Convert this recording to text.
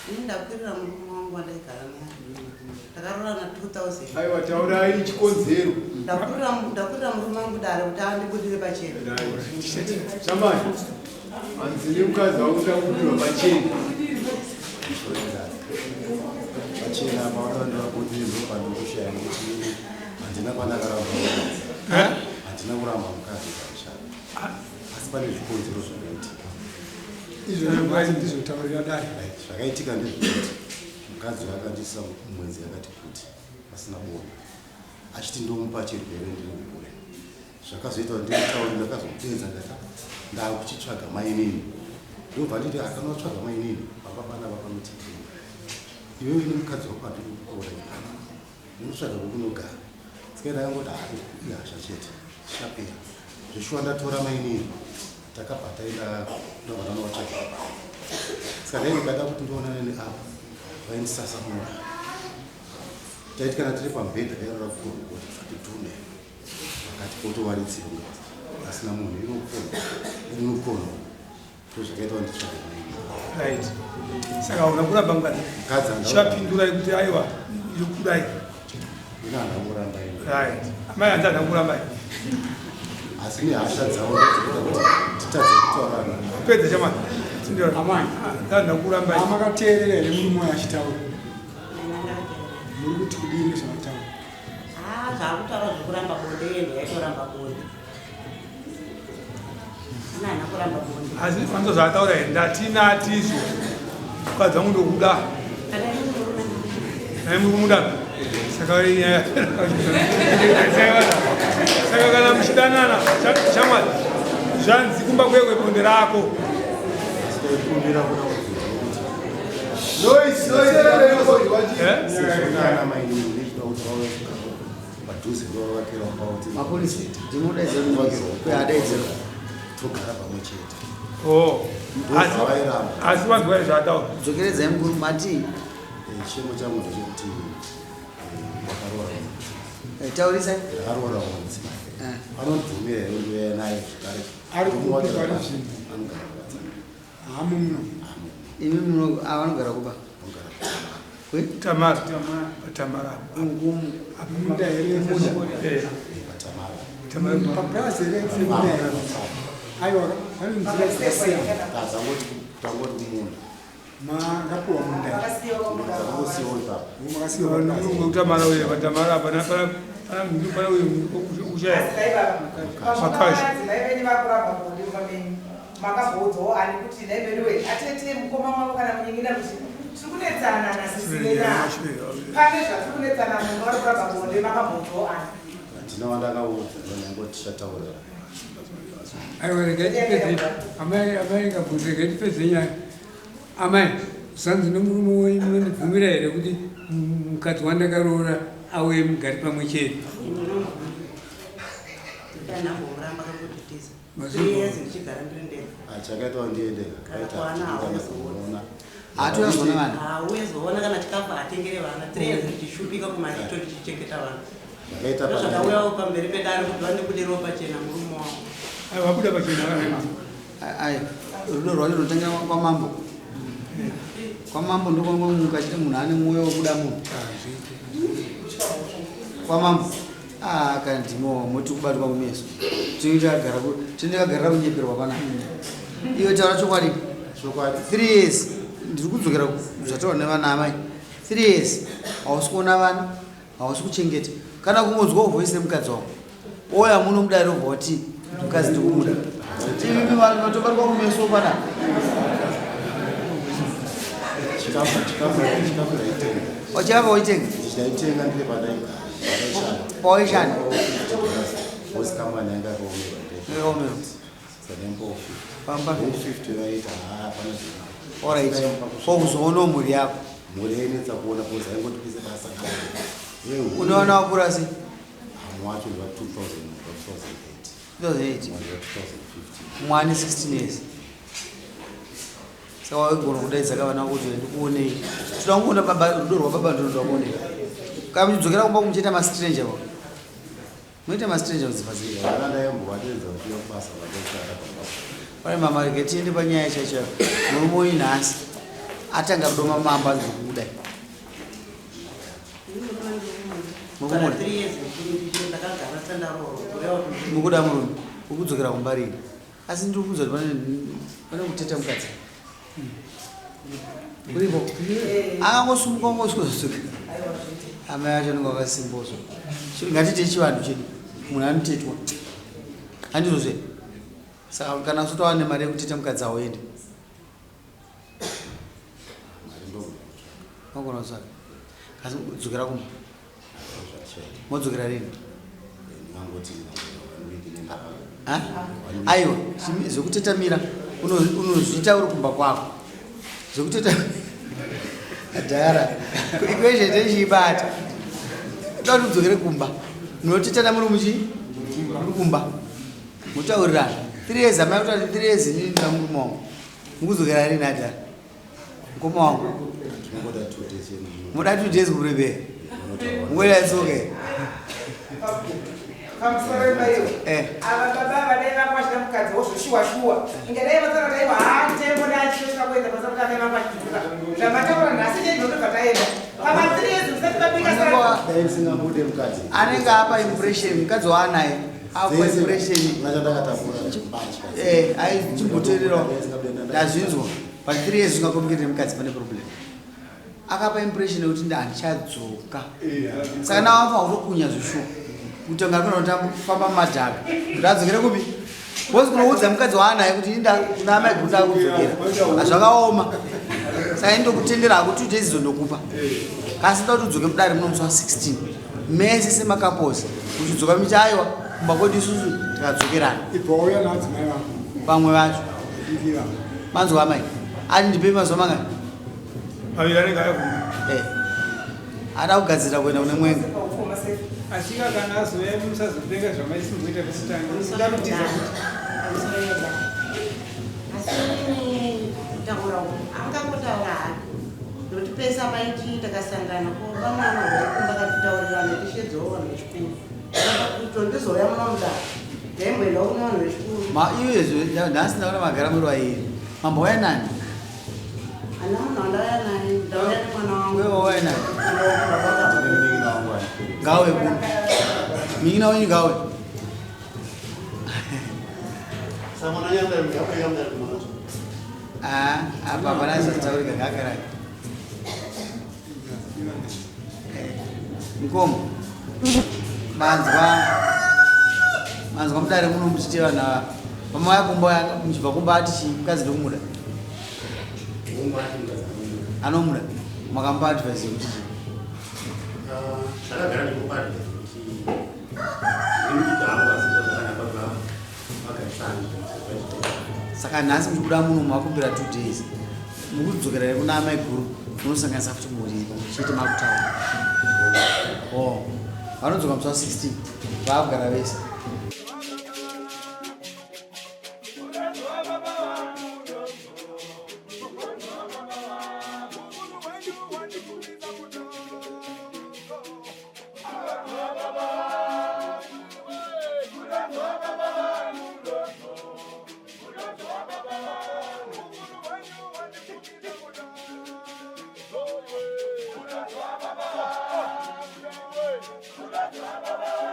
Ini ndakwirira murume wangu wandaigara naye. Ndakaroorana 2000. Aiwa taurai chikonzero. Ndakwirira ndakwirira murume wangu dare kuti andibudire pachena. Shamani. Hanzi nemukadzi wangu ndakubudirwa pachena. Pachena apa vakaenda kuti ndopandikushaya nekuti handina kwandakaramba. Handina kuramba mukadzi pachena. Asi pane zvikonzero zvakaitika. Izvo zvakaitika ndizvo taurira dare. Zvakaitika ndezvekuti mukadzi uyu akandisa mwedzi yakati kuti asina bonde achiti ndomupa chirwere ndiri kure. Zvakazoita kuti ndimutauri ndakazopedza ndati ndakuchitsvaga mainini. Ndobva nditi akana kutsvaga mainini baba panapa panoti iwewe nemukadzi wako handidi kukuona ipapa. Unotsvaga kwekunogara. Saka ndakangoti haa ihasha chete zvichapera. Zveshuwa ndatora mainini takabva taenda ndobva ndanovatsvagira baba. Saka dai ndikada kuti ndionane neava vaindisasamura. Taiti kana tiri pamubhedha vairara kukorokota zvati dhume pakati potowaridzirwa asina munhu inokona inokona ndozvakaita kuti nditsvage mainini. Right. Saka hauna kuramba mukadzi. Mukadzi handina Chivapindurai kuti aiwa ndokudai. Ini handina kuramba ini. Right. Amai hanzi handina kuramba ini. Asi nehasha dzavo ndodzinoita kuti titadze kutaurana. Pedza chamani. Amai. Handina kuramba ini. Makateerera here murume uyo achitaura? Muri kuti kudii nezvaataura? Ah, zvaakutaura zvekuramba bonde iye ndeyaitoramba bonde. Nana kuramba bonde. Asi fanzo zvaataura here ndati natizvo. Mukadzi wangu ndokuda. Kana ini murume. Naye muri kumuda. Saka inyaya. Saka kana muchidanana shamwari zvanzi kumba kwekwe bonde rako. Asi taikumbira kuda kubvunza kuti Noise, noise, noise. Eh? sezvo nana mainini ndichida kuti vauye kugara padhuze ndovavakira pauti Mapurisa ndinodaidzira kweadaidzira. togara pamwe chete. Oh. Asi Ndozvavairamba. asi wanzwa zvaataura. Dzokeredzai mukuru mati Chiemo changu ndechekuti ndakaroora munhu. Taurisai. Ndakaroora mudzimai. Anobvumira here ndouya naye zvekare. Ari kupi Ndomuwakira pari pasi. zvino? Anogara kuwadzana. Hamu muno. Imi muno avanogara kuba. Anogara kuTamara. Kwe? Tamara. Tamara. Ngumu. Munda here munda. Eh. PaTamara. Tamara. Papurazi here munda here. Aiwa, pane nzira dzakasiyana. Tazangoti tangoti kumunda. Makapiwa munda. Takangosiyiwa ipapo. Makasiyiwa papurazi. Kutamara uye patamara pana pana pana mndu pana uye ushaya. Makashi. Madzimai venyu vakuramba bonde mumba menyu makamboudzawo ani kuti nhai veduwe atete mukoma wavo kana munyin'ina kuti tiri kunetsana nasisi venyu ava pane zvatiri kunetsana munhu vari kuramba bonde makamboudzawo ani Handina wandakaudza ndangoti tichataurira. Aiwa regai tipedze amai amai ngabvunze regai tipedze nyaya. Amai zvanzi nomurume wenyu munondibvumira here kuti mukadzi wandakaroora auye mugare pamwe chete? Ndinamboramba kangotitiza. Mazvinzwa? 3 years ndichigara ndiri ndega. Ah, chakaita kuti ndiende Kana kaita kuwana ndikwanisa hauzoona. kuona. Hatozoona vana. Hauzoona kana chikafu hatengere vana. 3 years ndichishupika kumarito ndichichengeta vana. Zvakaita Ndozvakauyawo pamberi pedare kuti vandibudirewo pachena murume wangu. Aiwa vabuda pachena. Ai rudo rwacho runotangira kwamambo. Kwamambo ndokwangomuka chete munhu ane mwoyo wekuda munhu. Kwamambo. Ah, kana ndimo moti kubatwa kumeso. Tinenge takagara ku tinenge takagarira kunyeperwa panapa. Iwe taura chokwadi. Chokwadi. 3 years ndiri kudzokera zvataurwa nevana amai. 3 years hausi kuona vana, hausi kuchengeta. Kana kungonzwa voice remukadzi wako. Oya muno mudare obva wati mukadzi ndikumuda. Imi vanhu vatobatwa kumeso panapa. Chikafu chikafu chikafu ndaitenga. Wachava waitenga? Ndaitenga ndiri pandaigara. Pandaishanda. Pawaishanda? Boss company yanga yakaomerwa. Yakaomerwa. Saka ndaimupa 50. Pamba. 50 vaita haa pana zvino. Alright. Kokuzoona mhuri yako. Mhuri yainetsa kuona because aingoti pese paasangana. Unoona wakura sei? Hamwe wacho ndiva 2000 2008. 2008. Mwana wa 2015. Mwana 16 years. Saka waigona kudaidza ka vana kuti ndikuonei. Toda kungoona baba rudo rwababa ndinoda kuonei. Kana muchidzokera kumba muchiita mastranger ba. Munoita mastranger kudzimba dzenyu. Vana ndaimbovadeedza kuuya kubasa vandaishanda pabasa. Pane mama rege tiende panyaya chaiyo. Murume uyu nhasi. Atanga kudoma mambo anzi kudai. Kana 3 years ndakagara sandaroorwa kureva kuti Mukuda murume, ukudzokera kumba rini? Asi ndiri kuudza kuti pane kuteta mukadzi. Uripo? Akangosumuka ungosvika. Amai acho anenge akasimbozwa. Ngatiite chivanhu chedu. Munhu anotetwa. Handizvo zve? Saka kana usati wawane mari yekuteta mukadzi hauende. Wagona kutsvaka. Kasi dzokera kumba. Modzokera rini? Ha? Aiwa, zvekutetamira unozviita uri kumba kwako. Zvekuteta dhara. Equation techiibata. Toda kuti udzokere kumba. Munotetana muri muchi? Muri kumba. Motaurirana. 3 years amai kutaura kuti 3 years inini ndamurume wangu. Mukudzokera rini adhara? Mukoma wangu. Muda 2 days kuprepare. Ngoda it's okay. Pamusoro paiyo. Ava baba vadai vanga vachida mukadzi wozvoshuwa shuwa. Inge dai vataura kuti aiwa haa tembo ndachitosvika kuenda basa kuti amai vangu vachidzoka. Zvamataura nhasi chete ndinotobva taenda. Pama 3 years musati mabika sadza. Dai ndisingamude mukadzi. Anenge apa impression mukadzi waanaye. Apa impression. Ai chimboteererawo. Ndazvinzwa. But 3 years usingacommunicate nemukadzi pane problem. Akapa impression yekuti handichadzoka. Saka nawo afa kutokunya zvishuwa. Kuti anga akona kuti afamba mumadhaka. Kuti adzokere kupi? Because kunoudza mukadzi waanaye kuti inda kuna amai guru ndakudzokera. Zvakaoma. Saka ini ndokutendera hako 2 days izo ndokupa. Kasi ndoda kuti udzoke mudare muno musi wa 16. Mese semacouples muchidzoka muchiti aiwa kumba kwedu isusu tikadzokerana. Ibva wauya navadzimai vako. Vamwe vacho. Vadiki vako. Manzwa amai. Ati ndipei mazuva mangani? Maviri anenge aya kumba. Ada kugadzirira kuenda kune mwenga. Asi kana azouya musazopenga zvamaisimboita pekutanga. Munoda kutiza kuti. Asi inini kutaura uku angangotaura hake. Nokuti pese apaiti takasangana kuba mwana hwekumba katitaurirana tishedzewo vanhu vechikuru. Kuto ndizouya muno mudare. Ndaimboendawo kune vanhu vechikuru. Ma iwe nhasi ndaona magara muri vairi. Mambo wauya nani? Ana munhu wandauya naye, ndauya nemwana wangu. Wewe wauya nani? Ngawe kuno. Munin'ina wenyu ngawe. Ah, apa hapana zvataurika ngagara. Mukoma. Manzwa. Manzwa mudare muno muchiti vanhu ava. Pamauya kumba muchibva kumba ati chii mukadzi ndokumuda. Anomuda. Makamupa advice yekuti chii? Ndakagara ndikupa advice kuti ndiri hangu asi zvakanaka vagarisana. Saka nhasi muchibuda muno makumbira 2 days. Mukudzokera here kuna amai guru munosanganisa futi mhuri chete makutaura. Oh. Vanodzoka musi wa 16 vaakugara vese. Baba.